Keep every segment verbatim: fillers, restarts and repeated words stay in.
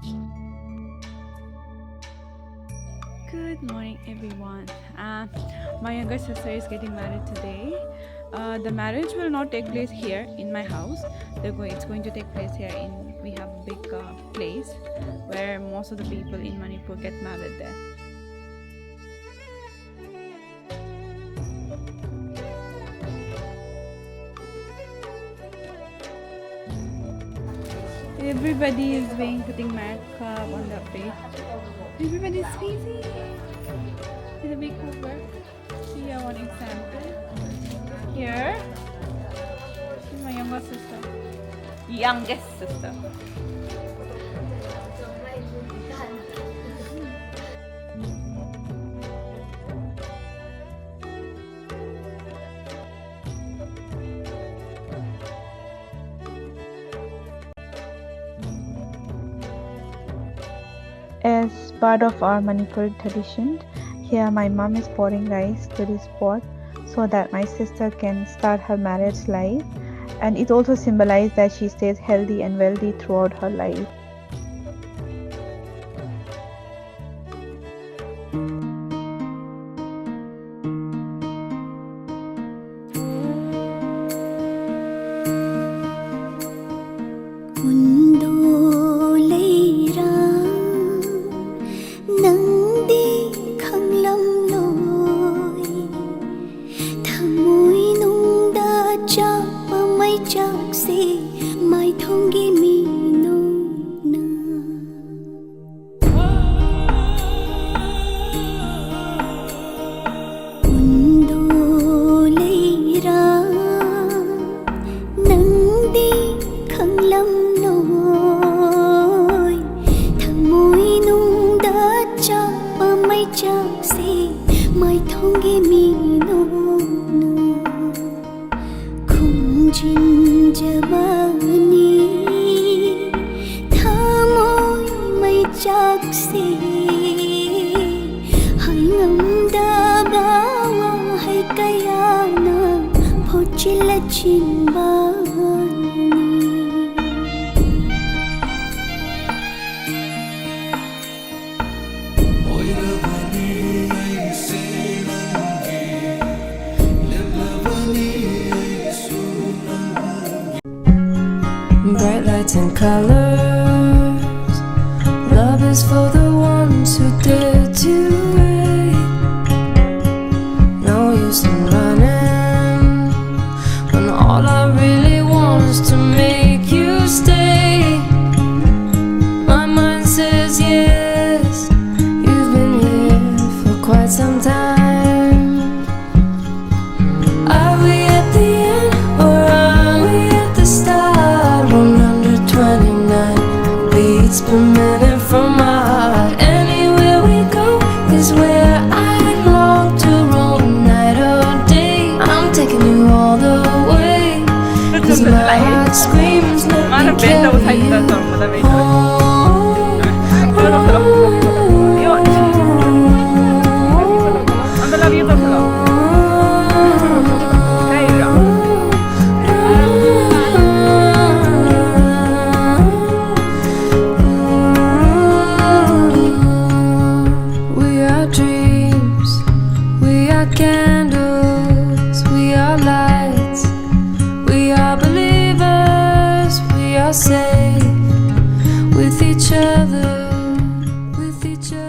Good morning, everyone. Uh, my younger sister is getting married today. Uh, the marriage will not take place here in my house. They're going, it's going to take place here in, we have a big uh, place where most of the people in Manipur get married there. Everybody is being putting makeup on their face. Everybody is busy with the makeover. Here one example. Here is my younger sister. Youngest sister. As part of our Manipuri tradition, here my mom is pouring rice to this pot so that my sister can start her marriage life. And it also symbolizes that she stays healthy and wealthy throughout her life. ꯀꯨꯟꯗꯣ ꯂꯩꯔꯥ, ꯅꯪꯗꯤ ꯈꯪꯂꯝꯂꯣꯏ꯫ ꯊꯃꯣꯏꯅꯨꯡꯗ ꯆꯥꯛꯄ ꯃꯩꯆꯥꯛꯁꯦ, ꯃꯥꯏꯊꯣꯡꯒꯤ ꯃꯤꯅꯣꯛꯅ꯫ ꯀꯨꯟꯗꯣ ꯂꯩꯔꯥ, ꯅꯪꯗꯤ ꯈꯪꯂꯝꯂꯣꯏ꯫ ꯊꯃꯣꯏꯅꯨꯡꯗ ꯆꯥꯛꯄ ꯃꯩꯆꯥꯛꯁꯦ, ꯃꯥꯏꯊꯣꯡꯒꯤ ꯃꯤꯅꯣꯛꯅ꯫ ꯈꯨꯝꯖꯤꯟꯖꯕꯅꯤ ꯊꯃꯣꯏ ꯃꯩꯆꯥꯛꯁꯦ, ꯍꯥꯏꯉꯝꯗꯕ ꯋꯥꯍꯩ ꯀꯌꯥꯅ ꯐꯣꯠꯆꯤꯜꯂ ꯆꯤꯟꯕꯅꯤ꯫ and colors. Love is for the ones who dare to wait. No use in running when all I really want is to make you stay. My mind says yes, you've been here for quite some time. Are we at the end or are we at the start? One hundred twenty-nine beats per minute from my heart. Anywhere we go is where I long to roam. Night or day, I'm taking you all the way. 'Cause my heart screams, let me carry you home. We are dreams, we are candles, we are lights, we are believers, we are safe with each other, with each other.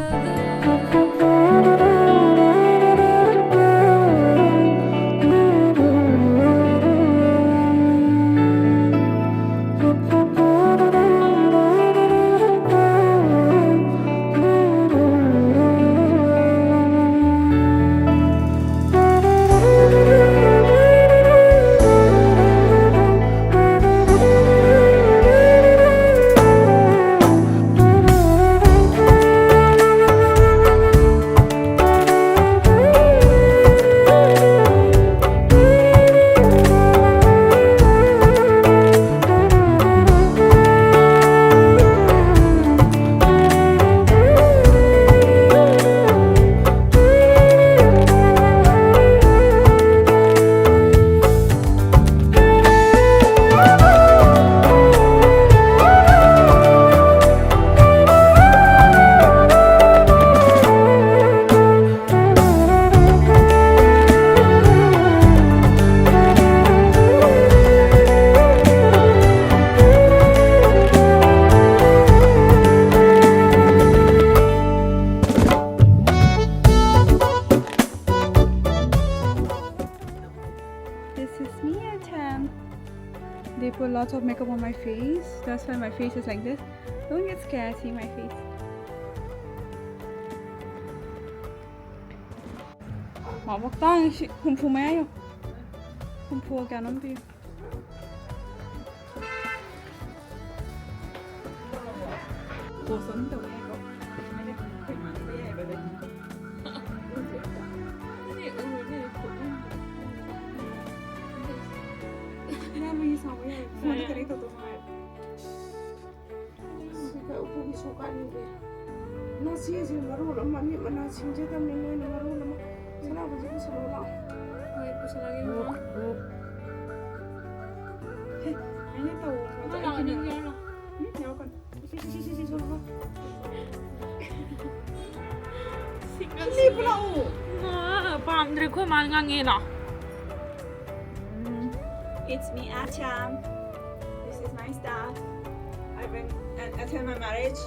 That's why my face is like this. Don't get scared, see my face. ꯃꯥꯕꯣꯛ ꯇꯥꯡꯉꯤ ꯁꯤ ꯍꯨꯝꯐꯨ ꯃꯌꯥ ꯌꯧ꯫ ꯍꯨꯝꯐꯨꯒ ꯀꯌꯥꯅꯣꯝ ꯄꯤꯌꯨ꯫ ꯄꯣꯁ ꯑꯃ ꯇꯧꯕ ꯌꯥꯏꯀꯣ? ꯑꯩꯈꯣꯏ ꯃꯥꯟꯅꯕ ꯌꯥꯏꯕ ꯑꯗꯨꯗꯤ꯫ ꯎꯗ꯭ꯔꯦ ꯑꯝꯇ꯫ ꯑꯗꯨꯗꯤ ꯎꯔꯗꯤ ꯈꯣꯠꯂꯝꯗ꯭ꯔꯦ꯫ ꯏꯌꯥꯝꯕꯒꯤ ꯁꯥꯎꯕ ꯌꯥꯏ꯫ ꯐꯣꯟꯗ ꯀꯅꯦꯛ ꯇꯧꯗꯧ ꯃꯉꯥꯏꯔꯦ꯫ ꯁꯤꯒ ꯎꯄꯨꯒꯤ ꯁꯣꯀꯥꯠꯅꯤꯒꯦ꯫ ꯉꯁꯤꯁꯦ ꯃꯔꯣꯜ ꯑꯃ ꯃꯃꯤꯠ ꯃꯅꯥ ꯁꯤꯡꯖꯗꯕꯅꯤ ꯅꯣꯏꯅ ꯃꯔꯣꯜ ꯑꯃ꯫ ꯁꯅꯥꯕꯨꯁꯤ ꯄꯨꯁꯜꯂꯣ ꯂꯥꯛꯑꯣ꯫ ꯍꯣꯏ, ꯄꯨꯁꯜꯂꯒꯦ, ꯃꯃꯥ꯫ ꯍꯦ, ꯑꯩꯅ ꯇꯧꯕ ꯄꯣꯠꯇꯣ ꯑꯩ ꯂꯥꯛꯑꯣ, ꯀꯤꯅꯦ꯫ ꯅꯪ ꯌꯥꯔꯣ꯫ ꯎꯝ, ꯌꯥꯎꯔꯛꯀꯅꯨ꯫ ꯁꯤ, ꯁꯤ, ꯁꯤ, ꯁꯤ, ꯁꯤ, ꯁꯣꯝꯗ꯫ ꯁꯤ ꯂꯦꯞꯄꯨ ꯂꯥꯛꯑꯣ꯫ ꯃꯥ ꯄꯥꯝꯗ꯭ꯔꯦ, ꯑꯩꯈꯣꯏ ꯃꯥꯅ ꯉꯥꯡꯉꯦ ꯂꯥꯛꯑꯣ꯫ It's me, Acham. This is my staff. I've been, uh, attend my marriage.